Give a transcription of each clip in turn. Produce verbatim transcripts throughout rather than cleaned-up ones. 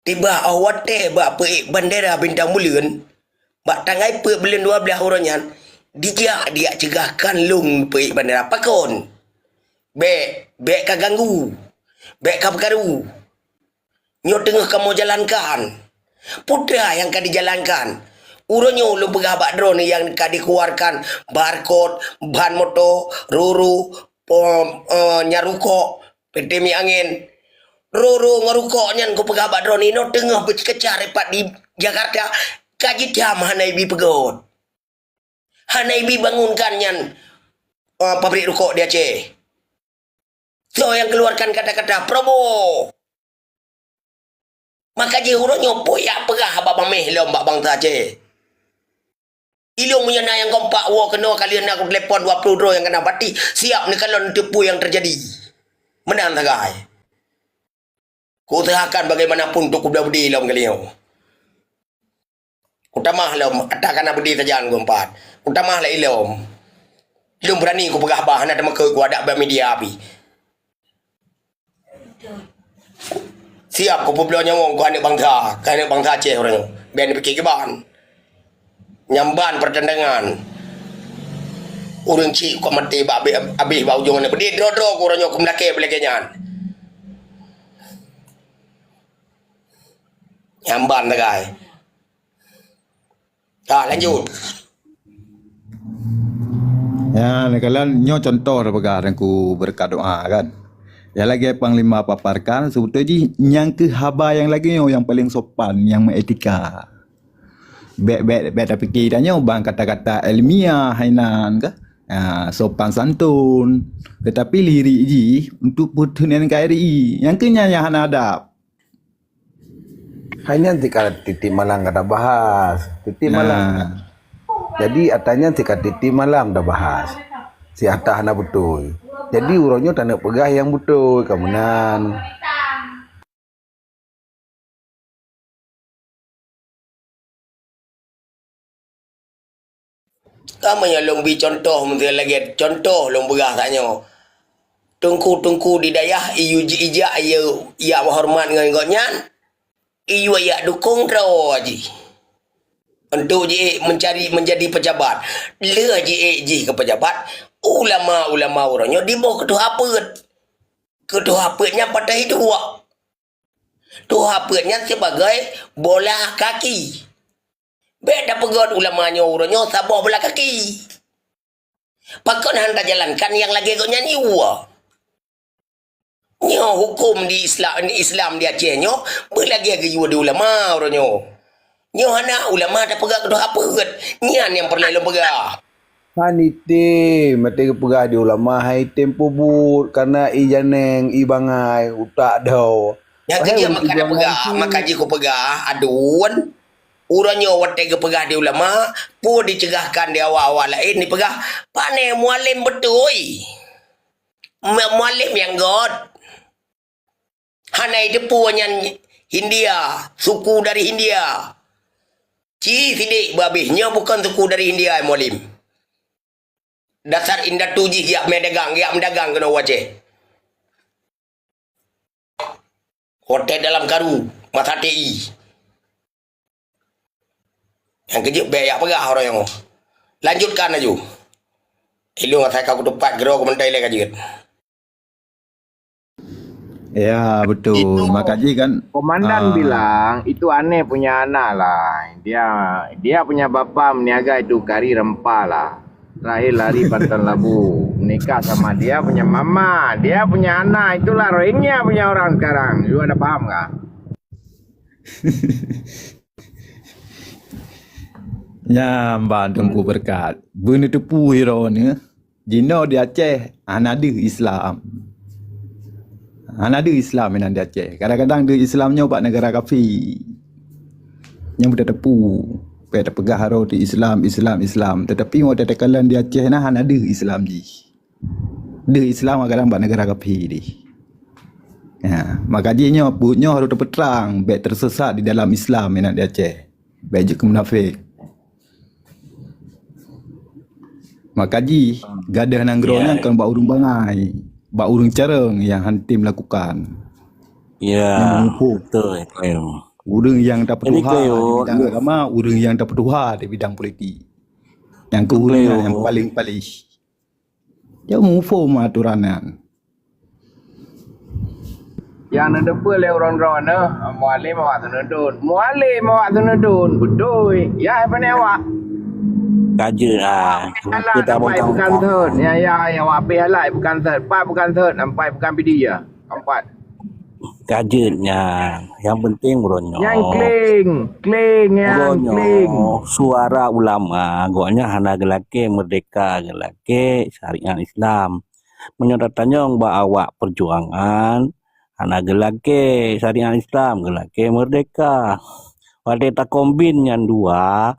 Tiba óh watée bak peuék bandera Bintang Buleuen, bak tanggai peuet buleuen dua blaih uroe nyan, dijak diyak ceugah kan lôn peuék bandera. Pakon? Bék, bék ka ganggu. Bék ka peukaru. Nyoe teungoh kamoe jalankan. Peue nyang ka dijalankan? Uroe nyoe lôn peugah bak droeneuh nyang ka dikeluarkan, barcode, ban moto, roro, pom, eh, nyang rukok, P T Mi Angin. Roro ngon rukok nyan kupeugah bak droeneuh inoe teungoh beucekeucah dipat di Jakarta, ka jitam hana ibi peugöt. Hana ibi bangunkan nyan, eh, pabrik rukok di Aceh. Soe nyang keluarkan kata-kata Prabowo? Maka jih uroe nyoe peue jak peugah bak bameh lom bak bansa Aceh. Ilôn meunyoe na nyang kompak woe keunoe ka lheueh na kutelepon dua ploh droe nyang kana bati, siap neukalon teupeue nyang teujadi. Meunan sagai. Kuuseuhakan bagaimanapun untuk kubloe beudé lom kali nyoe. Kutamah lom, ata kana beudé sajan geuh pat. Kutamah lé ilom. Lôn beurani kupeugah bah hana teumakot kuadak bak media pih. Siap kupeubloe nyawöng keu aneuk bansa, keu aneuk bansa Aceh uroe nyoe. Bék neupiké kiban. Nyang ban peutantangan. Ureuëng chik kok maté bak abéh, abéh bak ujong aneuk. Beudé droe-droe keu uroe nyoe keumeulakée beulagée nyan. Nyang ban sagai. Ka, lanjut. Ya, neukalon nyoe contoh teupeugah Teungku beureukat doa kan. Ya lagée Panglima paparkan, seubeutôi jih nyang keuh haba nyang lagée nyoe nyang paleng sopan, nyang meuetika. Bék, bék, bék tapike tanyoe bang kata-kata ilmiah hainan kah? Ha, sopan santun. Tetapi lirik jih untuk peuteun N K R I. Nyang keuh nyan nyang hana adab. Hai nyan tika titik malam ka tabahas. Titik malam. Nah. Jadi, ata nyan tika titik malam tabahas. Si ata hana beutôi. Jadi, uroe nyoe taneuk peugah nyang beutôi, ka meunan. Ka meunyoe lôn bi contoh, meunyoe lagée contoh lôn peugah tanyoe. Teungku-teungku di dayah, iyue ji-, ijak, iyue, ijak meuhoreumat ngon gobnyan, iyue ijak dukong droe jih. Untuk jiék mencari, menjadi pejabat. Lheueh jiék jih keu pejabat, ulama-ulama uroe nyoe diboh keu tuha peuet. Keu tuha peuet nyan patéh iduek. Tuha peuet nyan sibagai bola kaki. Bék tapeugét ulama nyoe uroe nyoe saboh bola kaki. Pakon han tajalankan nyang lagée gobnyan yue? Nyoe huköm di Isla-, Islam di Aceh nyoe beulagée geuyue di ulama uroe nyoe. Nyoe hana ulama tapeugét keu tuha peuet. Nyan nyang peureulée lôn peugah. Han item, maté geupeugah di ulama han item peubuet, karena i janeng, i bangai, utak dao. Nyang keu jeuet maka tapeugah, maka jih kupeugah, aduen. Uroe nyoe watée geupeugah di ulama, peue diceugahkan di awak-awak laén dipeugah, pane mualem beutôi. Mu-, mualem nyang göt. Hana jiteupeue nyan Hindia, suku dari Hindia. Ci sidék beuabéh, nyoe bukon suku dari Hindia, Mualem. Dasar indatu jih jak meudagang, jak meudagang keunoe u Aceh. Hotel dalam karu, masa T I. Nyang keu jeuet bék jak peugah uroe nyoe. Lanjutkan laju. Ilôn asai ka kutupat keudroe keumeuntai lé ka jeuet. Ya, betul. Itu maka jih kan, komandan bilang, itu aneh punya anak lah. Dia, dia punya bapa meniaga itu kari rempah lah. Terakhir lari Panton Labu. Menikah sama dia punya mama. Dia punya anak itulah Rohingya punya orang sekarang. You ada paham kah? Nyan ban Teungku Beureukat. Beuneuteupeue droeneuh, jinoe di Aceh hana deuh Islam. Hana deuh Islam inan di Aceh. Kadang-kadang deuh Islam nyoe bak neugara kafé. Nyoe beutateupeue. Payah tapeugah droe di Islam, Islam, Islam. Tetapi watée takalon di Aceh na hana deuh Islam jih. Deuh Islam kadang bak neugara kafé dih. Ha, maka jih nyoe, buet nyoe harôh teupeutrang, bék teusesat di dalam Islam inan di Aceh. Bék jeuet keu munafék. Maka jih, gadôh nanggroe nyan kon bak ureuëng bangai, bak ureuëng carông nyang han tem lakukan. Ya, nyang meuphom. Betul, Ibrahim. Ureuëng nyang tapeutuha di bidang agama, ureuëng nyang tapeutuha di bidang politik. Nyang keu ureuëng nyang paling palih. Jauh muphom atoran nyan. Nyang neuteupeue lé ureuëng droeneuh, mualim awak seuneudon. Mualim awak seuneudon, beutôi. Ya, hai pane awak? Ka jeuet, ah. Kita bongkar bukan thon. Ya, ya, ya, awak pih halai bukan thon. Pat bukan thon, ampai bukan pidi ya. Ampat. Ka jeuet nyan. Nyang penting uroe nyoe. Nyang kling, kling, nyang kling. Uroe nyoe, suara ulama, gobnyan hana geulakée merdeka, geulakée syariat Islam. Meunyoe tatanyong bak awak peujuangan, hana geulakée syariat Islam, geulakée merdeka. Watée takombin nyan dua,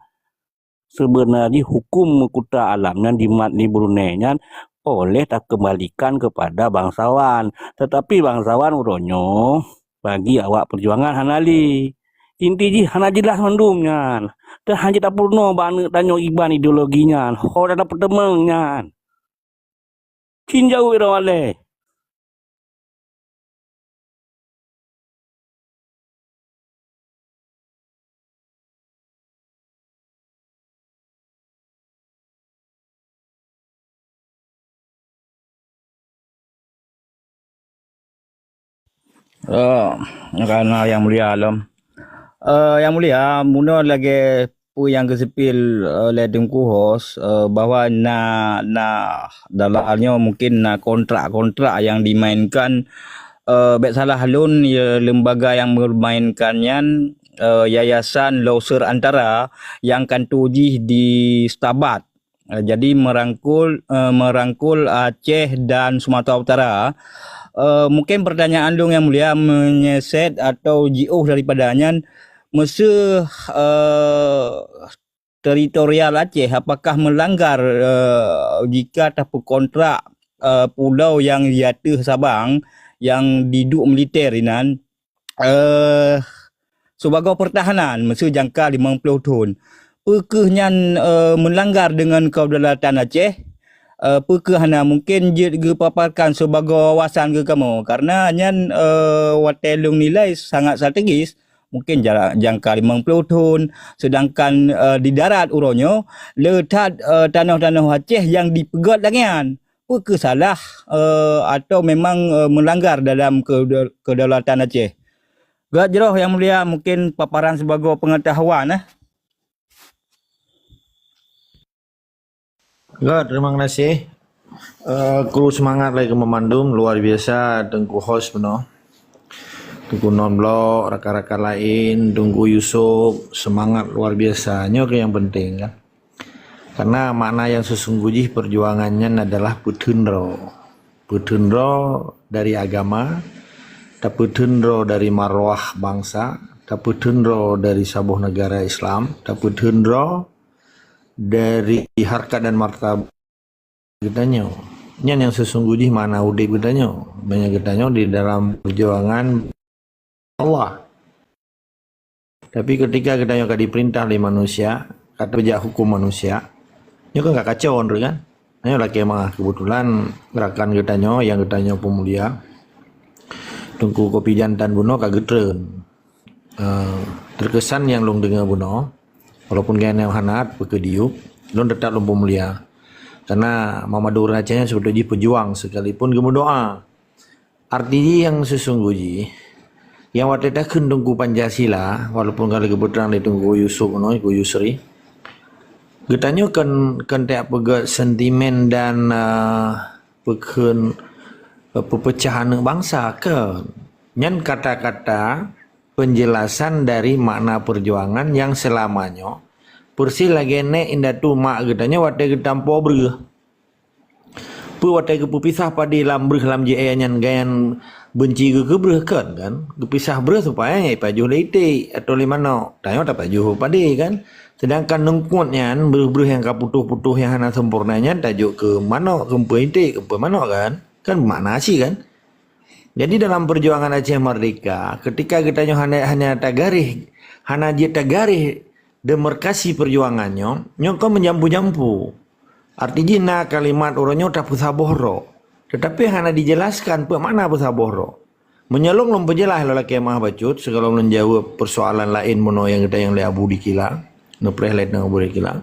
seubeuna jih huköm meukuta alam nyan jimat di Brunei nyan oleh takeumbalikan keupada bangsawan. Teutapi bangsawan uroe nyoe bagi awak peujuangan hana lé. Inti jih hana jeulaih mandum nyan. Teuh hana jeuet tapeurunoe bak aneuëk tanyoe iban ideologi nyan. Ho dan tapeuteumang nyan. Cin jaweueb droe alée. Oh, karena yang mulia lom. Eh, yang mulia, muna lagée peue nyang geusipil, eh, lé Teungku Hos, eh, bahwa na, na dalam hal nyoe mungkin na kontrak-kontrak yang dimainkan, eh, bék salah lôn, ya, lembaga yang memainkan nyan, eh, Yayasan Loser Antara yang kanto jih di Stabat. Eh, jadi merangkul, eh, merangkul Aceh dan Sumatera Utara. Eh, mungkin pertanyaan lôn yang mulia menyeset atau jiôh daripada nyan, meuseu, eh, teritorial Aceh apakah melanggar, eh, jika tapeukontrak, eh, pulau yang di ateueh Sabang yang diduek militer inan, eh, sibagoe pertahanan meuseu jangka limong ploh thon. Peu kheueh nyan, eh, meulanggar deungon kedaulatan Aceh? Eh, peu kheueh hana mungken jeuet geupaparkan sibagoe wawasan keu kamoe? Karena nyan, eh, watée lôn nilai sangat strategis. Mungken jara-, jangka limong ploh thon, sedangkan, eh, di darat uroe nyoe le that, eh, tanoh-tanoh Aceh nyang dipeugét lagée nyan. Peu kheueh salah, eh, atau memang, eh, melanggar dalam keuda-, kedaulatan Aceh? Gét jroh, Yang Mulia, mungkin paparan sibagoe peungeutahuan, eh. Gét, terima kasih. Eh, kru semangat lagi keu meumandum, luar biasa Teungku Hos bunoe. Teungku Non Blok, rakan-rakan laén, Teungku Yusuf, semangat luar biasa. Nyoe keuh nyang penting, kan. Karena makna yang sesungguh jih perjuangan nyan adalah peuteun droe. Peuteun droe dari agama, tapeuteun droe dari marwah bangsa, tapeuteun droe dari saboh negara Islam, tapeuteun droe dari harkat dan martabat geutanyoe. Nyan nyang sesungguh jih makna udeb geutanyoe. Meunyoe geutanyoe di dalam perjuangan Allah. Tapi ketika geutanyoe ka diperintah lé manusia, ka teujak huköm manusia, nyoe kan ka kacau, kan? Nyoe lakée meuah, kebetulan rakan geutanyoe nyang geutanyoe peumulia, Teungku Kopi Jantan bunoe ka geutreun. Eh, terkesan nyang lôn deungoe bunoe, walaupun geutanyoe hana peukeudiuk, lôn teutap lôn peumulia. Karena meumadu ureuëng Aceh nyan sibeutôi jih peujuang sekalipun geumeudoá. Arti jih nyang sesungguh jih, nyang watée takheun Teungku Pancasila, walaupun ka lheueh geupeutrang lé Teungku Yusuf nyoe, Teungku Yusri, geutanyoe kon, kon tajak peugét sentimen dan, eh, peukheun, eh, peupeucah aneuëk bansa, kon. Nyan kata-kata penjelasan dari makna perjuangan nyang seulama nyoe, persis lagée nék indatu mak geutanyoe watée geutampo breueh. Peue watée geupeupisah padé lam breueh lam jiék nyan, gobnyan beunci geuh keu breueh, kon, kan? Geupisah breueh supaya nyan jipajoh lé iték atau lé manok. Tanyoe tapajoh padé, kan? Sedangkan neungkuet nyan, breueh-breueh nyang ka putôh-putôh nyang hana sempurna nyan tajok keu manok, keumpeu iték, keumpeu manok, kan? Kan makna cit, kan? Jadi dalam perjuangan Aceh Merdeka, ketika geutanyoe hana, hana tagaréh, hana jeuet tagaréh demarkasi perjuangan nyoe, nyoe kon meujampu-jampu. Arti jih na kalimat uroe nyoe tapeusaboh droe, tetapi hana dijelaskan peue makna peusaboh droe. Meunyoe lôn lôn peujeulaih lôn lakée meu'ah bacut, sigohlom lôn jaweueb peusoalan laén bunoe nyang geutanyong lé Abu Dikila, neupreh lé Abu Dikila.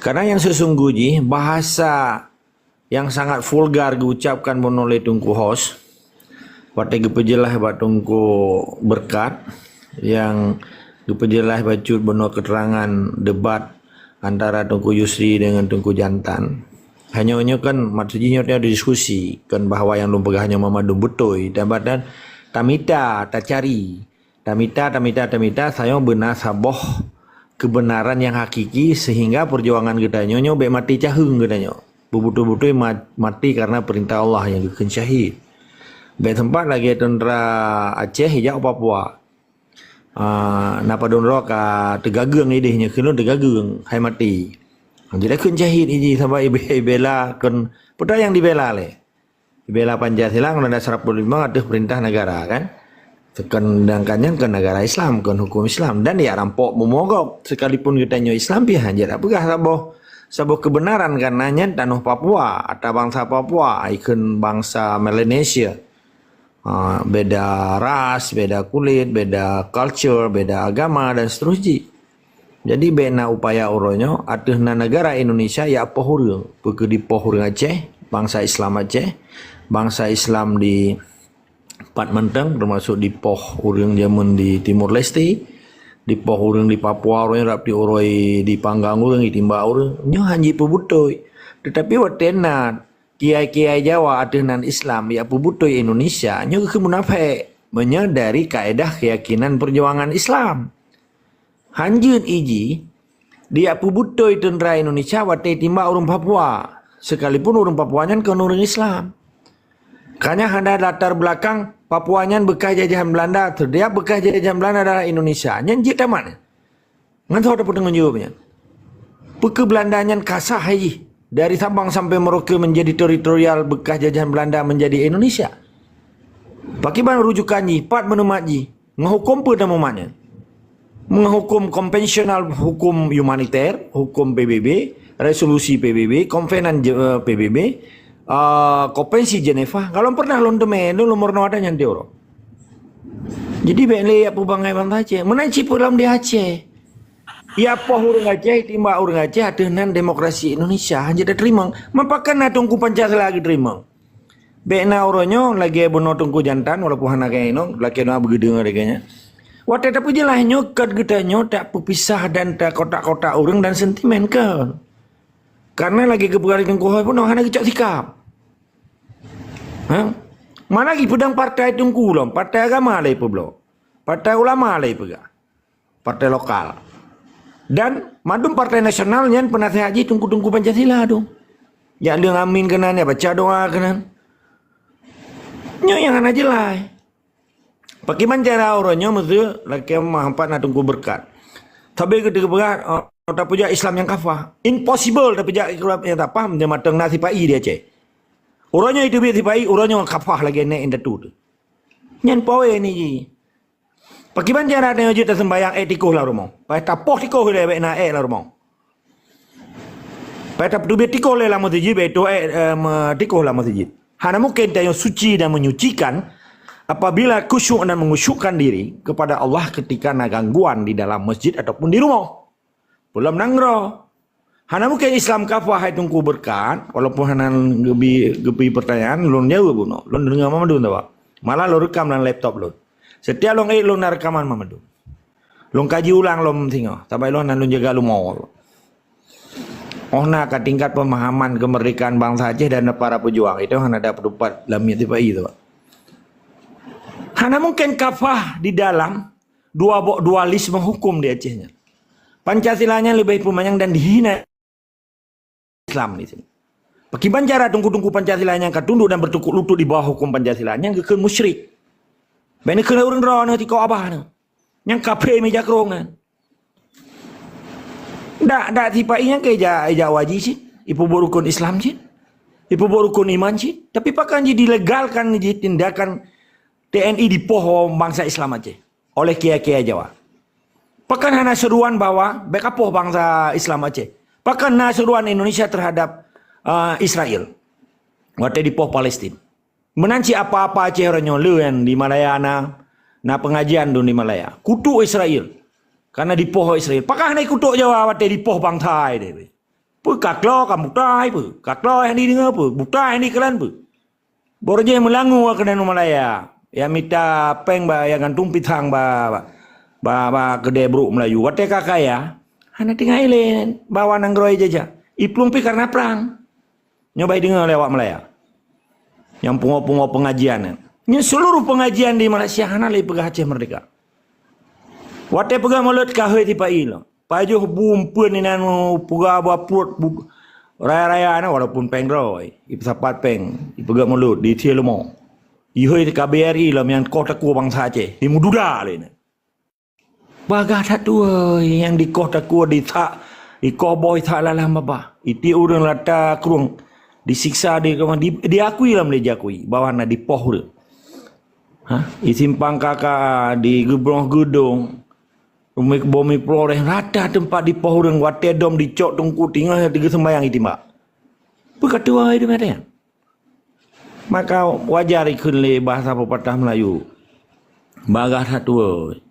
Karena nyang seusungguh jih bahasa nyang sangat vulgar geuucapkan bunoe lé Teungku Hos, watée geupeujeulaih bak Teungku Berkat, nyang geupeujeulaih bacut bunoe keuterangan debat antara Teungku Yusri dengan Teungku Jantan. Hanyoe nyoe kan maksud jih nyoe diskusi, kan bahwa nyang lôn peugah nyoe mandum beutôi, dan badan tamita, tacari, tamita, tamita, tamita, sayoe beuna saboh kebenaran nyang hakiki sehingga perjuangan geutanyoe nyoe bék mati caheueng geutanyoe. Beubeutôi-beutôi ma-, mati karena perintah Allah nyang geukheun syahid. Bék sempat lagée tentara Aceh ijak u Papua. Ah, na padum droe ka teugageueng ideh nyoe keunoe teugageueng hai maté. Jadi kheun syahid iji sabab ibe-, ibela kon peue nyang dibela lé. Ibela Pancasila ngon dasar peulimang ateueh perintah negara kan. Sedangkan nyan kon negara Islam, kon hukum Islam dan ya rampok meumogok sekalipun geutanyoe Islam pih hana peugah saboh saboh kebenaran karena nyan tanoh Papua atau bangsa Papua ikon bangsa Melanesia. Ha, beda ras, beda kulit, beda culture, beda agama dan seterusnya. Jadi bék na upaya uroe nyoe ateueh na negara Indonesia ya poh ureuëng, peue keu dipoh ureuëng Aceh, bangsa Islam Aceh, bangsa Islam di pat mantong termasuk dipoh ureuëng jameun di Timor Leste, dipoh ureuëng di Papua, ureuëng rap di uroi dipanggang ureuëng, ditimbak ureuëng, nyoe hana jipeubutôi. Tetapi watée na kiai-kiai Jawa ateueh nan Islam ya peubutôi Indonesia nyoe keuh munafék meunyoe dari kaedah keyakinan perjuangan Islam. Hanjeut iji dia peubutôi tentara Indonesia watée timbak ureuëng Papua, sekalipun ureuëng Papua nyan kon ureuëng Islam. Kanya hana latar belakang Papua nyan bekas jajahan Belanda, setiap bekas jajahan Belanda adalah Indonesia. Nyan jeuet tamat. Ngan soe tapeutanggong jaweueb nyan? Peue keu Belanda nyan ka sah jih dari Sabang sampai Merauke menjadi teritorial bekas jajahan Belanda menjadi Indonesia? Pakiban rujukan jih, pat meuneumat jih, ngon huköm peue tamumat nyan? Menghukum konvensional, hukum humaniter, hukum P B B, resolusi P B B, konvenan Je-, eh, P B B, ah, konvensi Jenewa. Kalau pernah lôn teumé, lôn meurunoe ada nyan tioro. Jadi bék lé ya peubangai bangsa Aceh. Meunan cit peue lom di Aceh. Ya poh ureuëng Aceh, timbak ureuëng Aceh ateueh nan demokrasi Indonesia hana teurimong. Mapakon na Teungku Pancasila geuteurimong. Bék na uroe nyoe lagée bunoe Teungku Jantan walaupun hana kaya inong, lakée na beugeudeungoe lagée nyan. Watée tapeujeulaih nyoe kon geutanyoe tak peupisah dan tak kotak-kotak ureuëng dan sentimen kon. Karena lagée geupeugah lé Teungku Hos bunoe hana geucok sikap. Ha? Mana lagi peudong partai teungku lom, partai agama lé peubloe, partai ulama lé peugah, partai lokal. Dan mandum partai nasional nyan peunasihat jih teungku-teungku Pancasila tu. Jak leueng amin keunan, jak baca doa keunan. Nyoe nyang hana jeulaih. Pakiban cara uroe nyoe meuseu lakée meu'ah pat na Teungku Berkat. Tapi ketika peugah, oh, tapeujak Islam nyang kafah. Impossible tapeujak Islam nyang kafah meunyoe mantong na sipa-i di Aceh. Uroe nyoe iteubiet sipa-i, uroe nyoe kafah lagée nèk indatu tu. Nyan pawé ni ji. Pakiban cara tanyoe jeuet taseumbayang ék tikoh lam rumoh. Pai tapoh tikoh ilée bék na ék lam rumoh. Pai tateubiet tikoh lé lam meuseujid, bék tuwoe, eh, me-, tikoh lam meuseujid. Hana mungken tanyoe suci dan menyucikan apabila khusyuk dan mengusyukkan diri kepada Allah ketika na gangguan di dalam masjid ataupun di rumoh. Peulom nanggroe. Hana mungken Islam kafah hai Teungku Berkat, walaupun hana geubi, geubi pertanyaan, lôn jaweueb bunoe. Lôn deungoe mandum taba. Malah lôn rekam lam laptop lôn. Setiap lôn ék lôn na rekaman mandum. Lôn kaji ulang lom singoh, sabab lôn hana lôn jaga leumo. Oh na ka tingkat pemahaman kemerdekaan bangsa Aceh dan para pejuang itu hana ada petupat lam miet sipa-i tu. Hana mungken kafah di dalam dua bo-, dualisme hukum di Aceh nyan. Pancasila nyan leubeh peumanyang dan dihina Islam di sini. Pakiban cara teungku-teungku Pancasila nyang ka tunduk dan bertukuk lutut di bawah hukum Pancasila nyang geukheun musyrik. Bék neukheun ureuëng droeneuh tikoh abah neuh. Nyang kafé meujakrong nyan. Dak, dak sipa-i nyang ka ija, ija waji cit. Ipeubuet rukun Islam cit. Ipeubuet rukun iman cit. Tapi pakon ji dilegalkan ji tindakan T N I dipoh bangsa Islam Aceh oleh kiai-kiai Jawa. Pakon hana seruan bahwa bék apoh bangsa Islam Aceh. Pakon na seruan Indonesia terhadap, uh, Israel. Watée dipoh Palestin. Meunan cit apa-apa Aceh uroe nyoe le nyan di Malaya na, na pengajian dum di Malaya. Kutok Israel. Karena dipoh Israel. Pakon hana kutok Jawa watée dipoh bansa deh. Peu kaklo ka buta hai peu. Kaklo nyang dideungoe peu. Buta nyang dikelan peu. Borjih meulangue keunan u Malaya. Ya mita péng ba, ya gantung pisang ba, ba, ba, ba keudè brok Melayu. Watée ka kaya, hana tinggai lé bawa nanggroe jajah. Iplueng pi karena prang. Nyoe bah deungoe lé awak Malaya. Nyang pungo-pungo pengajian nyan. Nyoe seluruh pengajian di Malaysia hana lé peugah Aceh merdeka. Watée peugah mulod ka hôi tipa i lom. Pajoh bu umpeuen inan peugah ba pruet bu raya-raya na walaupun péng droe. Ipeusapat péng, ipeugah mulod di Thie Leumo. Ihôi ka B R I lom nyang koh takue bansa Aceh. Imeududa lé na. Bagah that tuwoe nyang dikoh takue di thak, ikoh boh thak lalam babah. Iti ureuëng lata krueng disiksa di, di, diakui lam diakui bahwa na dipoh ureuëng. Ha? Di simpang kaka, di geubroh geudong, umi bomi peloreh rata tempat dipoh ureuëng watée dom dicok tungku tinggai tiga sembayang itimbak. Peu ka tuwoe itu mata. Maka wajar ikheun lé bahasa pepatah Melayu. Bagah that tuwoe.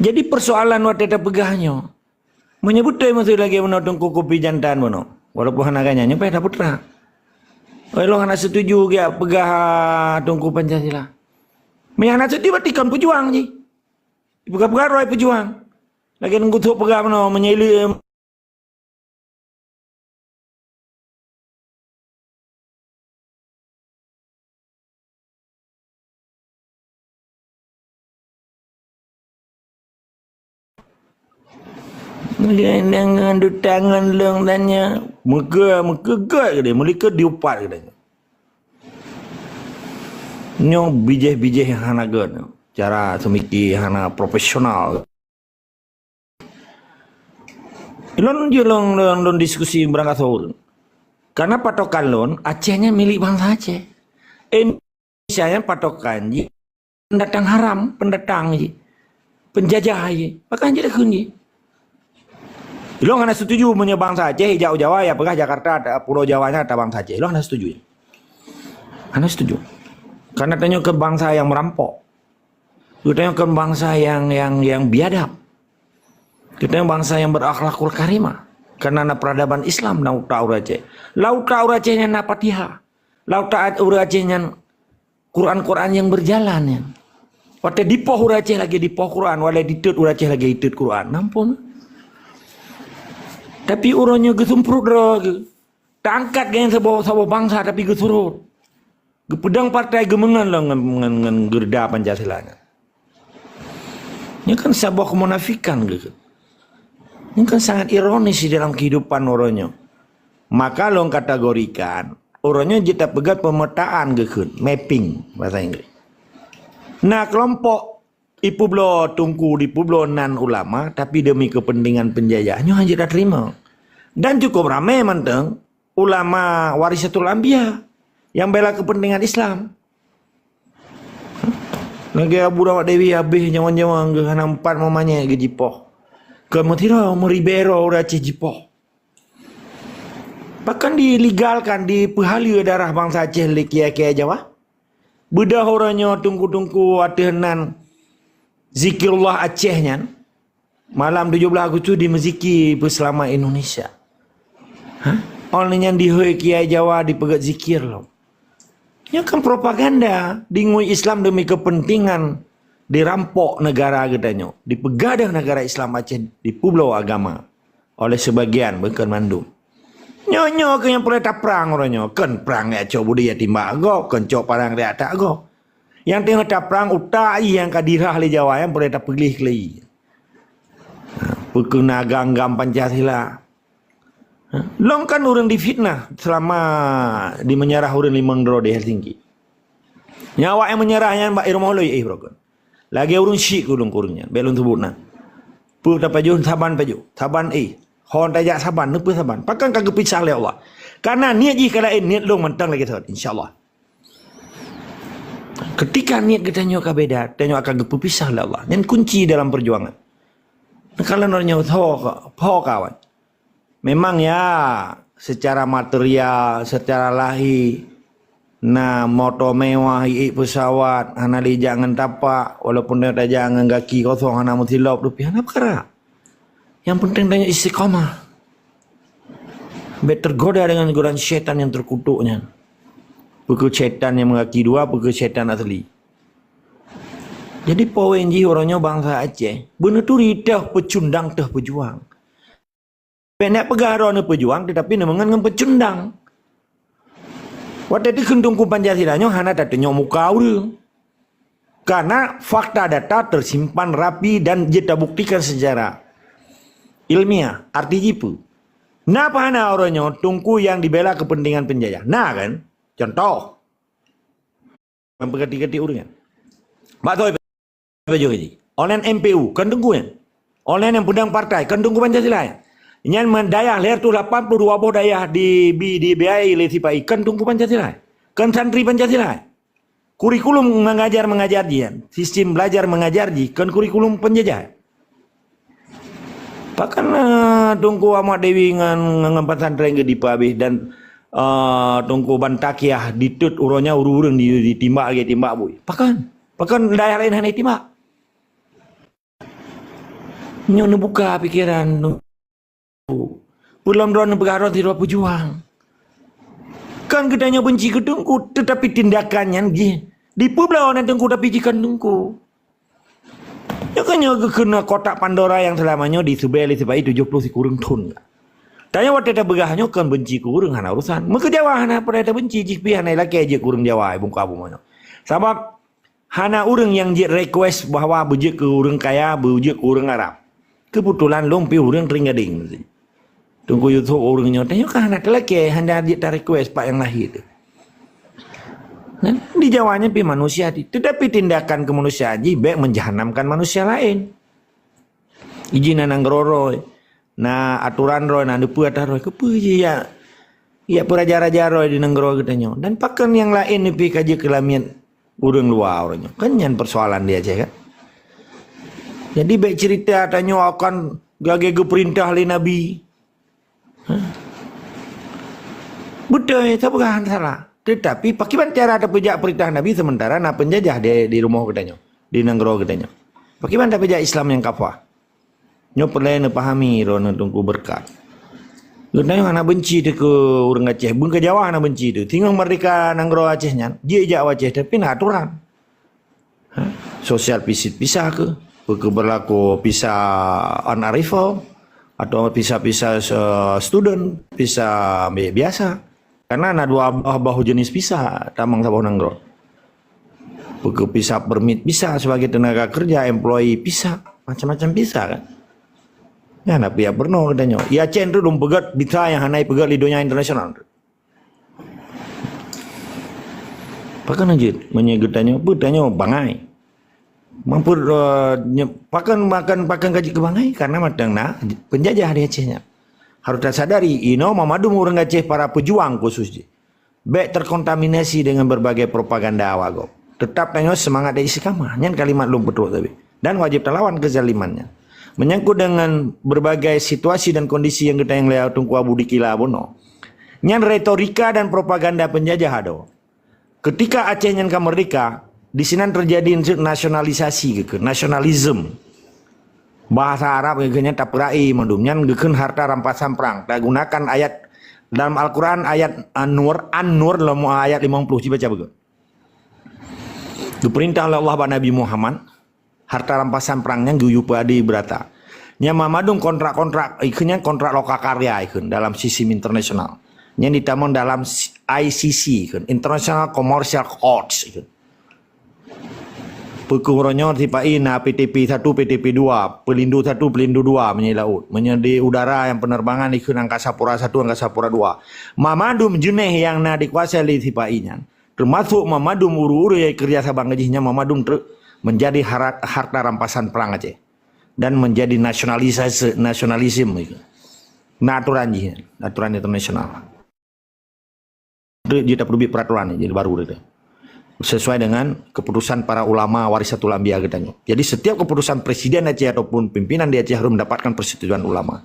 Jadi persoalan watée tapeugah nyoe. Meunyoe beutôi meusti lagée bunoe Teungku Kopi Jantan bunoe. Walaupun hana ganya nyoe payah taputra. Oi lôn hana setuju geupeugah Teungku Pancasila. Meunyoe hana setuju berarti kon pejuang jih. Peugah-peugah roh pejuang. Lagée Teungku Thok peugah bunoe meunyoe Dengan dutangan lông tanya. Meuke meuke gét gede, meulikot diupat gede. Nyoe bijéh-bijéh hana gét. Cara semiki hana profesional. Lôn je lôn, lôn, lôn diskusi barangkasoe ureuëng. Karena patokan lôn, Aceh nyan milik bansa Aceh. Indonesia nyan patokan jih pendatang haram, pendatang jih. Penjajah jih. Pakon jih takheun jih. Lôn hana setuju meunyoe bansa Aceh ijak u Jawa ya peugah Jakarta, Pulau Jawa nyan ata bansa Aceh. Lôn hana setuju. Hana setuju. Karena tanyoe ke bansa yang merampok. Geutanyoe kon bansa nyang, nyang, nyang biadab. Geutanyoe bansa nyang berakhlakul karimah. Karena na peradaban Islam lam utak ureuëng Aceh. Lam utak ureuëng Aceh nyan na Fatihah. Lam utak ureuëng Aceh nyan Quran-Quran nyang berjalan nyan. Watée dipoh ureuëng Aceh lagée dipoh Quran, watée ditot ureuëng Aceh lagée itot Quran. Nampak? Tapi uroe nyoe geusumprot droe geuh. Taangkat geuhnyan saboh, saboh bansa tapi geusurot. Geupeudong partai geumeungon lom ngon, ngon, ngon geureuda Pancasila nyan. Nyan kan saboh keumunafikan geuh. Nyan kan sangat ironis di dalam kehidupan uroe nyoe. Maka lôn kategorikan, uroe nyoe jeuet tapeugah pemetaan geukheun, mapping bahasa Inggris. Na kelompok Ipeubloe teungku, dipeubloe nan ulama, tapi demi kepentingan penjajah. Nyoe hana jeuet tateurimong. Dan cukup ramé mantong ulama warisatul anbiya nyang bela kepentingan Islam. Lagée Abu Dawud Dewi habéh nyawang-nyawang geuh hana empat meumanyét geuh jipoh. Keu meutiro meuribée droe ureuëng Aceh jipoh. Bahkan dilegalkan, dipeuhaleue darah bansa Aceh lé kiai-kiai Jawa. Beudôh uroe nyoe teungku-teungku ateueh nan Zikirullah Aceh nyan, malam tujoh blaih Agustus dimeuziki peuseulamat Indonesia. Ha? Óh lheueh nyan dihôi kiai Jawa dipeugét zikir lom. Nyoe kan propaganda, dingui Islam demi kepentingan dirampok negara geutanyoe, dipeugadôh negara Islam Aceh, dipeubloe agama oleh sebagian, bukan mandum. Nyoe-nyoe keuh nyang peureulée taprang uroe nyoe, kon prang jak cok budi jak timbak gob, kon cok parang jak atak gob. Nyang teungoh taprang utak jih nyang ka dirhah lé Jawa nyang peureulée tapeugléh keulai. Ha, peukeuh na agam-agam Pancasila. Ha, lom kan ureuëng difitnah selama dimeunjarah ureuëng limong droe di Helsinki. Nyan awak nyang meunjarah nyan bak i rumoh lôn, eh, broken. Lagée ureuëng syik keu lôn kureueng nyan, bék lôn seubut nan. Peue tapajoh saban pajoh, saban, eh, hon tajak saban, neupeue saban. Pakon ka geupisah lé Allah? Karena niet jih ka laén, niet lôn mantong lagée thon, insya Allah. Ketika niet geutanyoe ka beda, tanyoe akan geupeupisah lé Allah. Nyan kunci dalam perjuangan. Neukalon uroe nyoe tho, pho kawan. Memang ya, secara material, secara lahé, Na moto mewah, iék pesawat, hana lé jak ngon tapak, walaupun tajak ngon gaki kosong, hana meusilop, tapi hana peukara. Nyang penting tanyoe istiqamah. Bék tergoda dengan godaan syaitan nyang terkutuk nyan. Peu kheueh syaitan nyang meugaki dua, peu kheueh syaitan asli. Jadi, poin jih uroe nyoe bansa Aceh, beuneuturi teuh peucundang teuh peujuang. Bék neupeugah droeneuh peujuang, teutapi neumeungon ngon peucundang. Watée takheun Teungku Pancasila nyoe hana tatunyok muka ureuëng. Karena fakta data tersimpan rapi dan jeuet tabuktikan secara ilmiah. Arti jih peue? Na peu hana uroe nyoe Teungku nyang dibela keupeuntengan peunjajah? Na kan? Contoh. Meupeugati-gati ureuëng nyan. Bak toi pajoh jih. Online M P U, kan Teungku nyan. Online nyang peudong partai, kan Teungku Pancasila nyan. Nyan meudayah lhèe reutôh lapan ploh dua boh dayah di, bi-, dibiayai lé sipa-i, kan Teungku Pancasila nyan. Kan santri Pancasila nyan. Kurikulum mengajar-mengajar jih nyan, sistem belajar mengajar jih, kan kurikulum penjajah. Pakon, eh, Teungku Ahmad Dewi ngon, ngon, ngon pesantren geuh dipeubeh dan, eh, Teungku Bantakiah ditot uroe nyan ureuëng-ureuëng di, ditimbak lagée timbak bui? Pakon? Pakon dayah laén hana jitimbak? Nyoe neubuka pikeran Teungku. Peulom droeneuh peugah droe sidroe peujuang. Kan geutanyoe benci keu Teungku, teutapi tindakan nyan jih dipeubloe ngon Teungku, tapi jih kon Teungku. Nyoe kan nyoe geukheun kotak Pandora nyang seulama nyoe disubée lé sipa-i tujoh ploh sikureueng thon. Tanyoe watée tapeugah nyoe kon benci keu ureuëng hana urusan. Meukeujaweuh hana peue tabenci jih pih hana ilakée jeuet keu ureuëng Jawa bungka bumoe nyoe. Sabab hana ureuëng nyang jeuet request bahwa beujeuet keu ureuëng kaya, beujeuet keu ureuëng Arab. Keubeutulan lôn pih ureuëng Teuinggadeng. Teungku Yusuf ureuëng nyoe, tanyoe kan hana talakée, hana jeuet ta-request pat nyang lahé teuh. Nah, di Jawa nyan pih manusia, teutapi tindakan keumanusiaan jih bék menjahanamkan manusia laén. Ijih na nanggroe droe, na aturan droe, na neupeue atra droe, keupeue jih ya, ya peuraja-raja droe di nanggroe geutanyoe. Dan pakon nyang laén pih ka jeuet keu lamiet ureuëng luwa uroe nyoe. Kan nyan persoalan di Aceh kan. Jadi bék cerita tanyoe akan lagée geupeurintah lé Nabi. Beutôi, tapeugah hana salah. Teutapi pakriban cara tapeujak peurintah Nabi sementara na peunjajah di, di rumoh geutanyoe, di nanggroe geutanyoe? Pakriban tapeujak Islam nyang kafah? Nyoe peureulée neupahami droeneuh Teungku beureukat. Geutanyoe hana benci teuh keu ureuëng Aceh, beungke Jawa hana benci teuh. Singoh meurdeka nanggroe Aceh nyan, jijak u Aceh tapi na aturan. Ha? Sosial visit visa keuh, peu kheueh beurlaku visa on arrival atau visa-visa, eh, student, visa bi-, biasa. Karena na dua boh, boh jeunèh visa tamong saboh nanggroe. Peu kheueh visa permit visa sebagai tenaga kerja, employee visa, macam-macam visa kan. Nyan na pih peurunoe geutanyoe. I Aceh tu lôn peugét visa nyang hana ipeugét lé donya internasional. Pakon jeuet meunyoe geutanyoe, peu tanyoe bangai? Mampu, eh, nye-, pakon, pakon, pakon ka jeuet keu bangai? Karena mantong na peunjajah di Aceh nyan. Harôh tasadari, inoe mandum ureuëng Aceh para peujuang khusos jih bék terkontaminasi dengan berbagai propaganda awak gob. Tetap tanyoe seumangat dan istiqamah. Nyan kalimat lôn peutrok sabe. Dan wajéb talawan keuzaliman nyan. Menyangkut dengan berbagai situasi dan kondisi nyang geutanyong lé Teungku Abu Dikila bunoe, nyan retorika dan propaganda peunjajah adoe. Keutika Aceh nyan ka meurdeka, disinan teujadi nasionalisasi, geukheun nasionalisme. Bahasa Arab geukheun nyan tapeura'i mandum, nyan geukheun harta rampasan prang. Tagunakan ayat dalam Al-Quran, ayat An-Nur, An-Nur, lam ayat limong ploh, cuba baca beugét. Geupeurintah lé Allah bak Nabi Muhammad, harta rampasan prang nyan geuyue peuadé beurata. Nyan mandum kontrak-kontrak, ikheun nyan kontrak lokakarya ikheun dalam sistem internasional. Nyan jitamong dalam I C C ikheun, International Commercial Court ikheun. Peu kheueh uroe nyoe sipa-i na P T P satu, P T P dua, Pelindo satu, Pelindo dua meunyoe laôt. Meunyoe di udara nyang penerbangan ikheun Angkasa Pura satu, Angkasa Pura dua. Mandum jeunèh nyang na dikuasai lé sipa-i nyan. Termasuk mandum ureuëng-ureuëng nyang keureuja saban ngon jih nyan mandum trok menjadi harat-, harta rampasan prang Aceh dan menjadi nasionalisasi, nasionalisme. Na aturan jih, aturan internasional. Trok jih tapeubiet peraturan jih baru tu. Sesuai dengan keputusan para ulama warisatul anbiya geutanyoe. Jadi setiap keputusan presiden Aceh ataupun pimpinan di Aceh harus mendapatkan persetujuan ulama.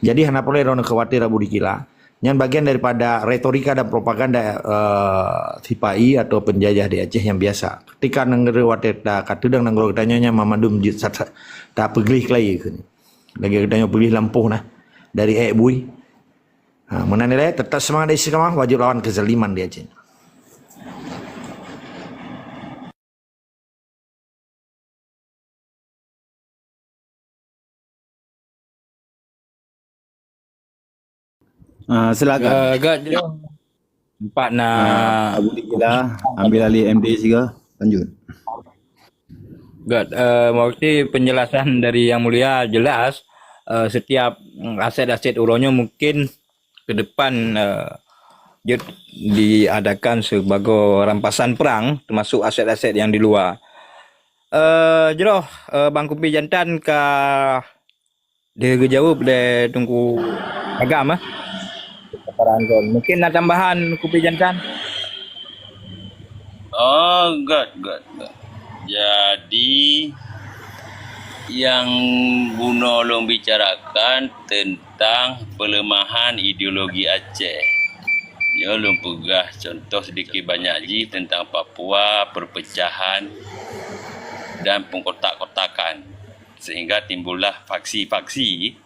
Jadi hana peureulée droeneuh khawatir Abu Dikila. Nyan bagian daripada retorika dan propaganda, eh, sipa-i atau penjajah di Aceh yang biasa. Ketika nanggroe watée ta-, ka teudong nanggroe geutanyoe nyan mandum jeuet sa-, sa-, tapeugleh keulayi keuh. Lagée geutanyoe peugléh lampôh nah dari ék bui. Ha, meunan ilée, tetap semangat dan istiqamah, wajib lawan kezaliman di Aceh. Ah, silakan. Eh, Gad, empat na Ah, Abu Dikila, ambil alih M D siga, lanjut. Gad, eh, mewakili penjelasan dari Yang Mulia, jelas, eh, setiap, mm, aset-aset uroe nyoe mungkin ke depan, eh, jeuet diadakan sebagai rampasan perang, termasuk aset-aset yang di luar. Eh, jroh, eh, Bang Kupi Jantan ka digeujaweueb lé Teungku Agam, eh. Mungkin na tambahan Kupi Jantan? Oh, good, good, good. Jadi, yang bunoe lôn bicarakan tentang pelemahan ideologi Aceh. Nyoe lôn peugah contoh sedikit banyak jih tentang Papua, perpecahan, dan pengkotak-kotakan, sehingga timbullah faksi-faksi